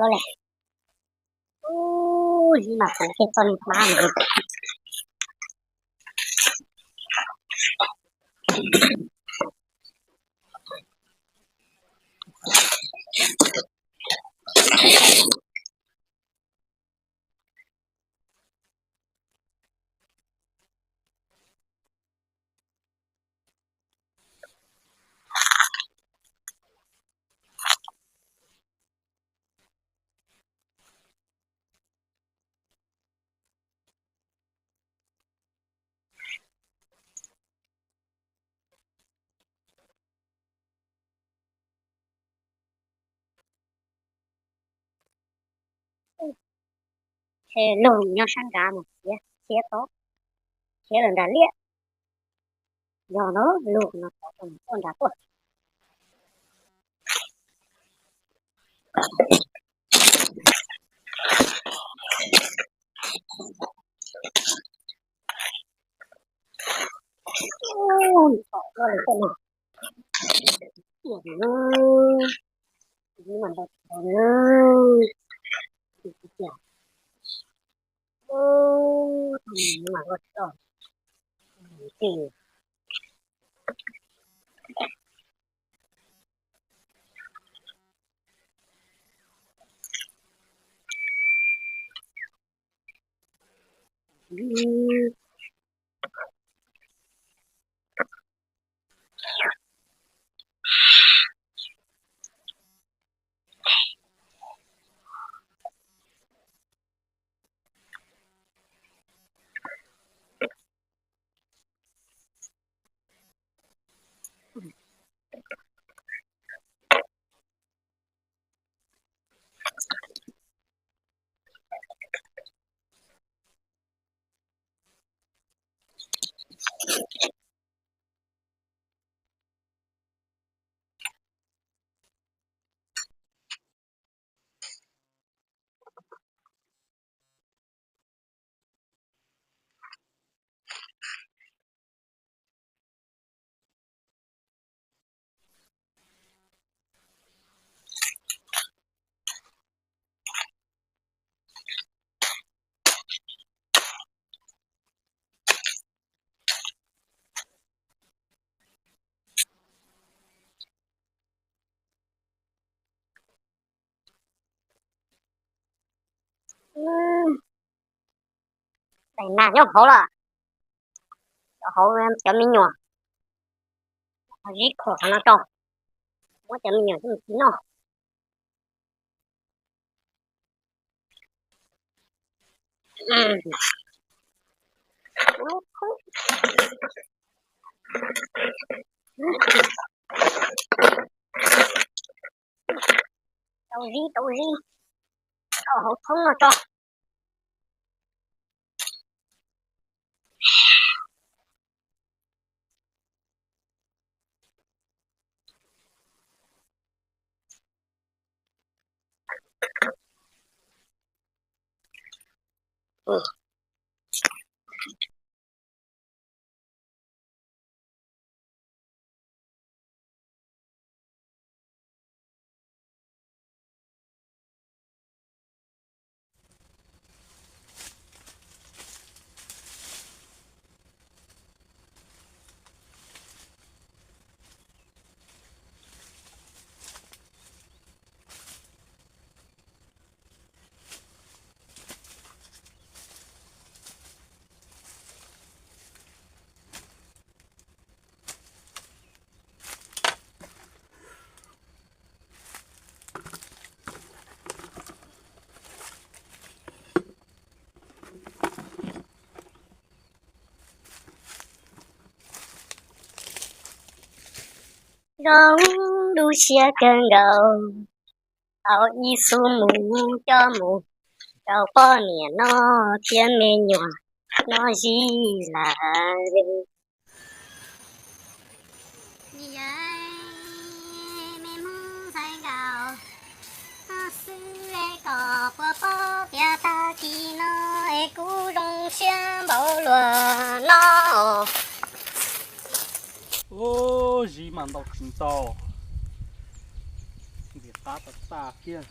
koj le. Ub, li mas kuv thiaj txoj niag pab no. Ces lug nyob sab nrad mus khiav, khiav tod, khiav lawm nram liaj. Yog no lug no tod, txoj nrad tuaj. Tais nas nyob hauv lawm, hauv cov me nyuam, zib khuam qhov no rau, muab cov me nyuam coj mus txiv noj. Tau zib, tau zib, tau hauv thoob no tso. Zoo lub siab kawg nkaus, tau ib xub mus coj mus rau poj niam noj thiab me nyuam noj zij lawm. Xwb es kom puas paub tias tag kis no es kuv zoo siab npaum luaj no. Ub, zib mas ntau tsis ntau, ntxim qab tas tas kiag.